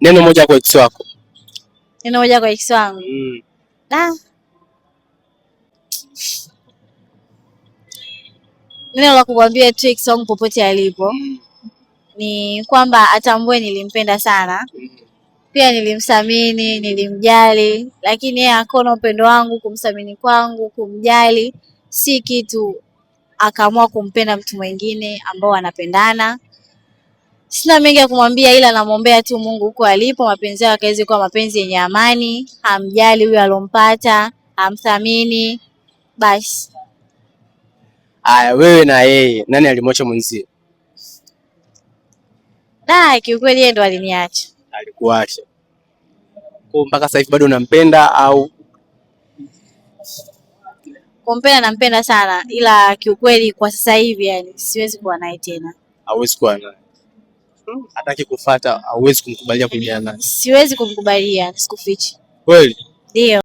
Neno moja kwa ex wako. Neno moja kwa ex wangu. Da. Neno la kumwambia tu ex wangu popote alipo ni kwamba atambue nilimpenda sana, pia nilimthamini, nilimjali, lakini yeye akaona upendo wangu, kumthamini kwangu, kumjali si kitu, akaamua kumpenda mtu mwingine ambao wanapendana. Sina mengi ya kumwambia, ila namwombea tu Mungu huko alipo, mapenzi yao yakaweze kuwa mapenzi yenye amani, amjali huyo alompata, amthamini. Basi. Aya, wewe na yeye nani alimwacha mwenzie? Da, kiukweli yeye ndo aliniacha. Alikuacha. Kwa mpaka sasa hivi bado unampenda au? Kumpenda nampenda sana, ila kiukweli kwa sasa hivi yani siwezi kuwa naye tena. Hauwezi kuwa naye? Hataki kufuata, hauwezi kumkubalia kurudiana naye? Siwezi kumkubalia, sikufichi. Kweli? Ndio.